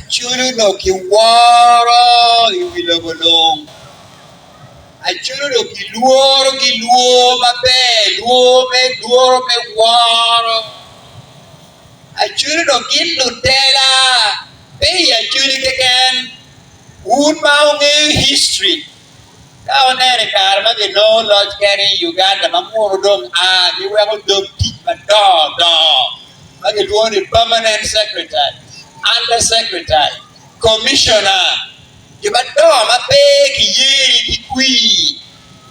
Acholi onongo kiworo i wi lobo lung. Acholi onongo kilworo ki lwor maber, lwor me lworo me woro. Acholi onongo gin lutela, pe i Acholi keken. Wun ma wungeyo history, ka wuneno i kare ma kinongo loc kene i Uganda ma munu dong a giweko dog tic madongo dongo ma kilwongo ni permanent secretary, under secretary, commissioner, jo madongo ma pe kiyeri ki kwir,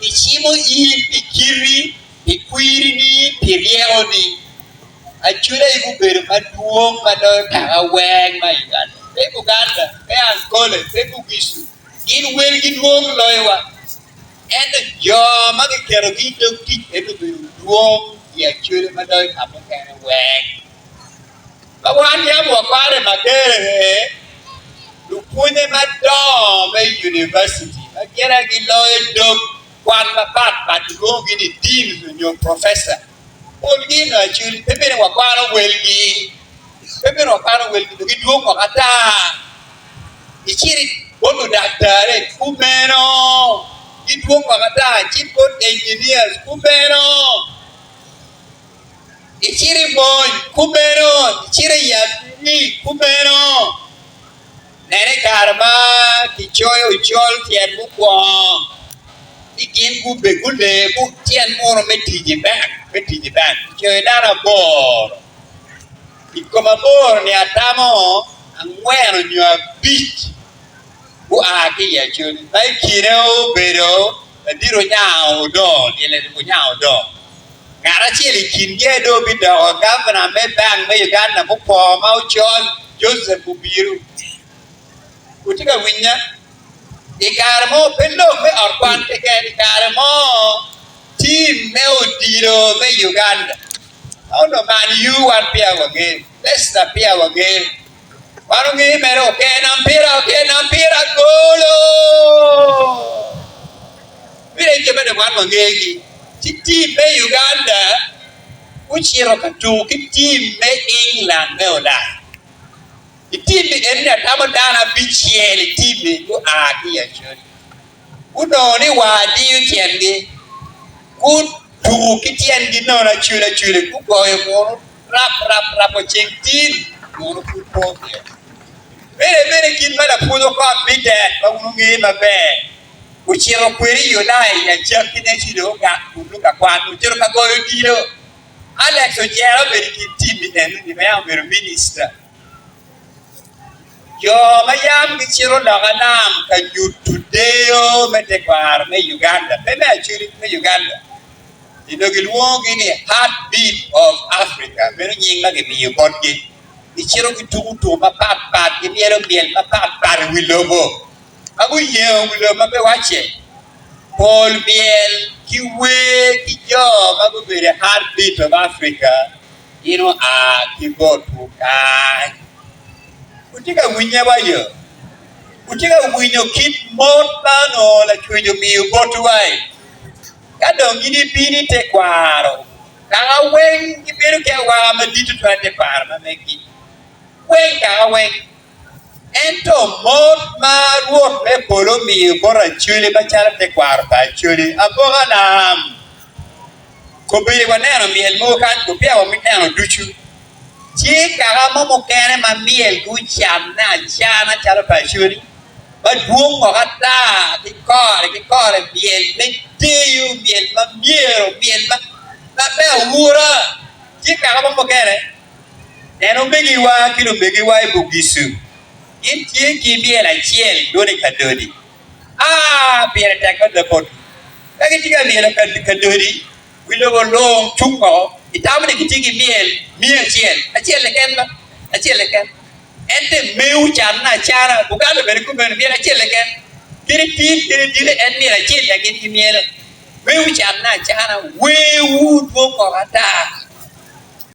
kicimo in pi kiti, pi kwirini, pi ryekoni. Acholi aye gubedo madwong ma loyo kaka weng ma i Uganda. Pe Buganda, pe Ankole, pe Bugisu, gin welgi dwong loyowa. Ento jo ma kiketogi i dog tic ento obedo dwong i Acholi ma loyo ka mukene weng. Ma wan yam wakwano i Makerere, lupwonye madongo me univaciti ma gin aye giloyo dog kwan mapat pat kilwongogi ni deans nyo professor. Polgi onongo Acholi pe bene wakwano welgi, pe bene wakwano welgi dong gidwong woko ata. Icito bot ludaktari kumeno gidwong woko ata, icit bot engineers kumeno, icito i mony kumeno, icito i abili kumeno. Nene i kare ma kicoyo col tyen mukwongo ni gin gube gulee tyen muno me tic i bank me tic i bank kicoyo dano aboro i kom aboro-ni atamo angwen nyo abic gua ki i Acholi ma i kine obedo ladit Onyango Odongo lyelle Onyango Odongo ngat acel i kingi aye dong obidoko gavana me bank me Uganda mukwongo ma ocol Joseph Obiru. Wutye ka winya? I kare mo, pe lok me ot kwan keken, i kare mo tim me odilo me Uganda ma onongo Man U wan peya wangeyo, Leicester peya wangeyo, wan wangeyo mere okena mpira, okena mpira, golo! Pire jo mene wan wangeyogi. Ci tim me Uganda gucito ka tuko ki tim me England me Ulaya. I tim-mi eni atamo dano abicel i tim-mi gua ki i Acholi. Gunongo ni war diyo tyengi, gutuko ki tyengi nono acwele acwele, gugoyo munu rap rap rap wa ceng tin munu pud pe obyek. Bene bene kit ma lapwony okot bitek ma wun wungeyo maber, ocito kwede i Ulaya i acakkine ci dong ogak kunnu ka kwan, ocito ka goyo odilo. Alex Ojera obedo i kin tim-mi eno-ni ma yam obedo minista. Jo ma yam gicito loka nam ka nyuto deyo me tekwaro me Uganda, pe me Acholi, me Uganda, onongo gilwongogi ni Heartbeat of Africa, meno nying ma gimiyo botgi. Gicito gituko tuko mapatpat, gimyelo myel mapatpat i wi lobo ma guyengo wi lobo ma pe wacce. Pol myel ki wer ki jo ma gubedo i Heartbeat of Africa Gin oa ki botwu kany. Wutye ka winye wa yo? Wutye ka winyo kit mot ma onongo Lacwec omiyo botwa-i? Ka dong gin ibino i tekwaro, kaka weng gibedo ki awaka madit tutwal i tekwaro ma megi. Weng kaka weng. Ento mot ma Rwot me polo omiyo bot Acholi macalo tekwaro pa Acholi, aboka lam. Kobedi waneno myel mogo kany kun peya wabineno ducu. Tye kaka mo mukene ma myel gucanne acana calo pa Acholi, ma dwong woko ata ki kore ki kore, myel me deyo, myel ma myero, myel ma pe awura. Tye kaka mo mukene Nen omegiwa ki lumegiwa i Bugisu, gin tye ki myel acel dwon i kadodi. Aa, pire tek mada botgi. Ka gitye ka myelo kadodi, wi lobo lung cung woko. Itamo ni gitye ki myel miya acel? Acel keken ba, acel keken. Ento i mewu canne acana, Buganda bene kumeno, myel acel keken. Kadi tin, kadi diki, en myel acel aye gin gimyelo. Mewu canne acana, werwu dwong woko ata.